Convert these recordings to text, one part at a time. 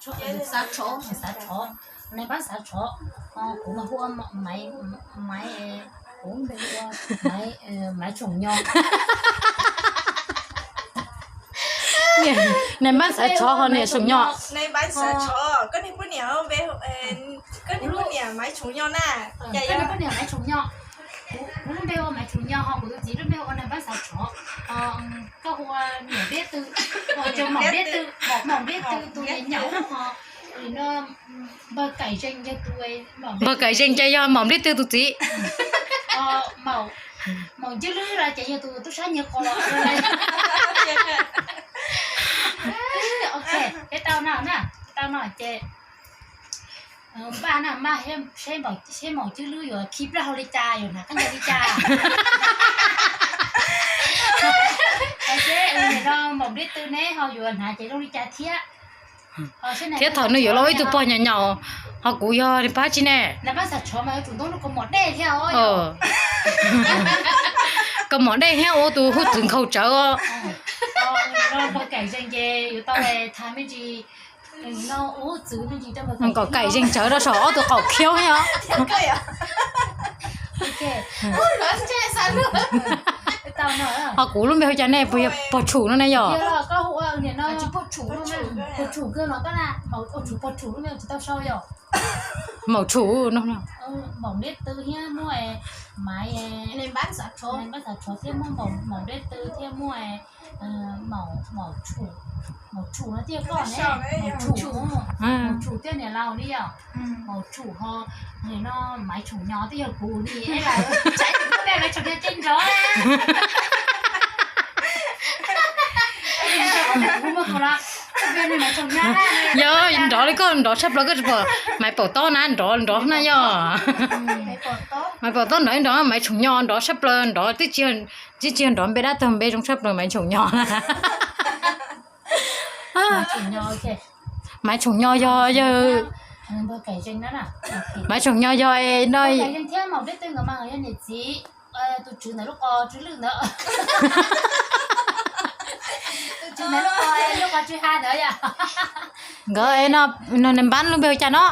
Xav Tshov, xav Tshov, nais npab xav Tshov, kuv mas hu ua Maiv, Maiv, kuv npe hu ua Maiv, Maiv Tshoom Nyo. Nais npab xav Tshov ho niam Tshoom Nyo. Nais npab xav Tshov, koj niag poj niam, koj niag poj niam Maiv Tshoom Nyo na. Koj niag poj niam Maiv Tshoom Nyo. Kuv lub npe hu ua Maiv Tshoom Nyo ho kuv tus txiv lub npe hu ua nais npab xav Tshov. Koj hu ua niam Npliab Tw, ua Maum Npliab Tw, Maum Npliab Tw tus niam nyaum ho. Npawg Kaim Zees yog tus, Npawg Kaim Zees ces yog Maum Npliab Tw tus txiv. Maum Ncwb Lwb los ces yog tus tub sab nyiag qos. Ok, peb tau no na, peb tau no ces npaj na, npaj seb Maum Ncwb Lwb yuav khi plaub hau li cas, yuav hnav khaub ncaws li cas. Seb no Maum Npliab Tw neb ho yuav hnav ces zoo li cas thiab. Thiab thaum nws yuav los ib tug pog nyaum nyaum, ho kuv yog nais npab tsi ne? Nais npab xav Tshov mas yuav tsum ntoo kaus mom dej thiab. Kaus mom dej thiab ua tus hub txwv nkhaus tsawv os. Npawg Kaim Zees ces yuav tau tham me ntsis, Kaim Zees tsawv rau saum ob tug qaum khiab os. Ho kuv lub npe hu cas ne, puas yog Pog Tshum no ne yog? Maum Tshum no. Npab xav Tshov thiab muaj Maiv, Maiv xav Tshov thiab muaj Maum Npliab Tw thiab muaj Maum, Maum Tshum, Maum Tshum no thiaj koj ne, Maum Tshum, Maum Tshum thiab niam laus li yom. Maum Tshum ho no Maiv Tshoom Nyo thiaj yog kuv li, es lawv tsam kuv npe Maiv Tshoom Nyo ces nrov. Yog nrov li koj nrov tshaj plaws koj tsis pom Maiv Paum Tob na nrov nrov na yog. Maiv Paum Tob nrov nrov Maiv Tshoom Nyo nrov tshaj plaws nrov twb tsis, twb tsis yog nrov npe dab tag npe zoo tshaj plaws Maiv Tshoom Nyo na. Maiv Tshoom Nyo yog, yog, Maiv Tshoom Nyo yog no. Thiab Maum Npliab Tw nkawd mas nkawd yog niam txiv tus tswv ntawm lub qos tsw lwj ntawd. Tus tswv ntawm lub qos, lub qos tsw ha ntawd yom. Nkawd no, nais npab lub npe hu cas no?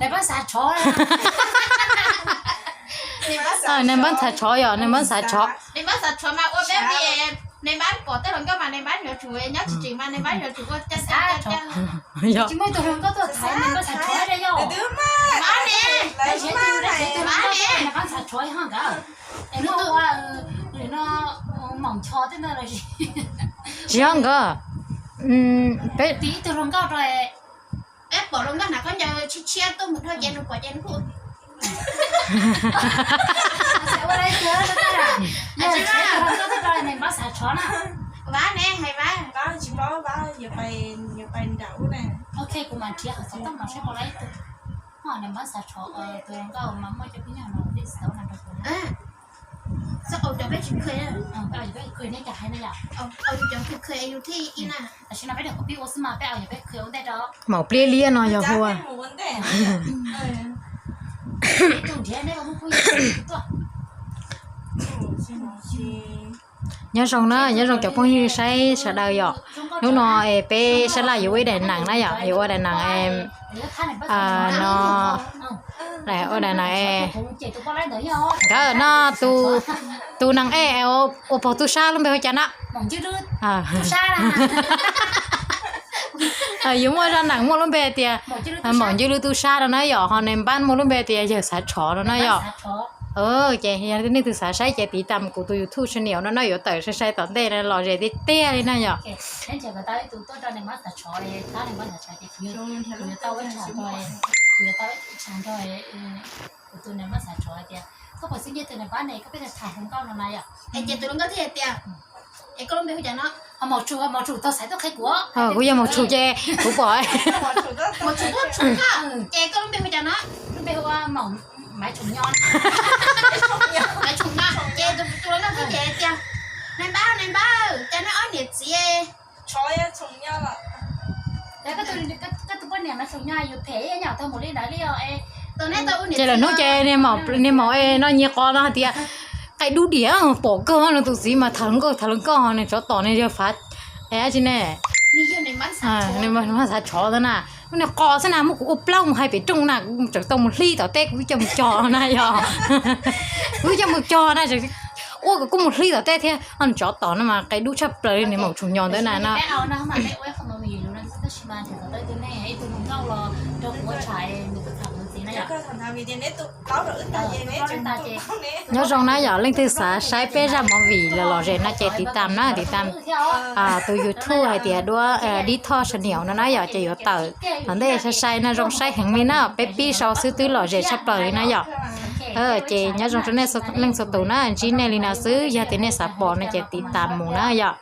Nais npab xav Tshov. Nais npab xav Tshov yom, nais npab xav Tshov. Nais npab xav Tshov mas ua peb li, nais npab pom tej hluas nkauj mas nais npab yuav tsum nyob tsis tseem mas nais npab yuav tsum ua cas cas cas. Tsis muaj ib tug hluas nkauj tuaj thaiv nais npab xav Tshov li yom. Npab ne, npab ne, nais npab xav Tshov ho nkawd. Es muaj ua, no, Maum Ncho tej ntawd los sis. Tsis yog nkawd, peb tiv ib tug hluas nkauj rau. Peb pom hluas nkauj hnav khaub ncaws tshiab tshiab tuaj mus dhau ces nws pom ces nws hu. Nais npab xav Tshov na. Vab ne, hais Vab, Vab tsis paub, Vab yuav pais nram ub na. Ok, kuv mam nrhiav hauv xov tooj no seb puas laib tus. Nais npab xav Tshov, tus hluas nkauj mas muaj cov phooj ywg no, peb xav ua no rau kuv. Xav au cov peb tsis kheej, peb au cov peb kheej nej cas hais na yom. Au cov kheej yus thiaj ib na. Tam sim no peb niam qhuav pib ua xwb mas peb au cov peb kheej ua ntej rau. Maum Pliab Liab no yog hu ua. Nyob zoo na, nyob zoo cov phooj ywg saib sawv daws yom. Hnub no es peb sab laj yuav ua ib daim neem na yom, yuav ua daim neem no, ua daim neem es nkawd no, tus nees ej ua pog tub sab lub npe hu cas na? Yuav muaj zaj neem muaj lub npe tias Maum Ncwb Lwb tub sab no na yom, ho nais npab muaj lub npe tias yawg Xav Tshov no na yom. Ces yog nej leej twg xav saib ces tiv tam kuv tus YouTube channel no na, yuav tawm sai sai tom ntej los zem tiag tiag li na yom. Koj puas xib nyiaj tus nais npab ne, koj peb tham hluas nkauj no na yom. Es ces tus hluas nkauj thiaj hais tias, es koj lub npe hu cas no? Kuv yog Maum Tshum ces kuv pom. Maum Tshum, ces koj lub npe hu cas no? Lub npe hu ua Maiv Tshoom Nyo. Maiv Tshoom Nyo, ces tus hluas nkauj thiaj hais tias, nais npab, nais npab, cas nej ob niam txiv Koj tus poj niam Maiv Tshoom Nyo yus phem ib yam tau mus li ntawd li os. Ces lawm hnub ces niag maum no nyiag qos no hais tias, qaij dub diam pom kawg no tus txiv mas tham hluas nkauj tham hluas nkauj nws tsov tom nws yawg Fav, dab tsi ne, nws mas Xav Tshov ntawd na. Kuv niag qos xwb na, muab kuv ua plaub mus hais pem rooj na, kuv tseem tau mus hlib tom teb, kuv coj mus cog na yog. Kuv coj mus cog na, ua kom kuv mus hlib tom teb thiab. Tsov tom no mas qe dub tshaj plaws li, nws mam tshum nyo ntawd na no. Nyob zoo na yom, leej twg xav saib peb zaj movie los lom zem no ces tiv tam na, tiv tam tus YouTube hais tias duab dib thoj sa niam no na yom, ces yuav tawm tom ntej sai sai no, zoo saib heev li na, peb pib sau xwb twb lom zem tshaj plaws li na yom. Ces nyob zoo rau nej leej txhua tus na, ntsib nej li no xwb, yog tias nej xav pom no ces tiv tam mus na yom.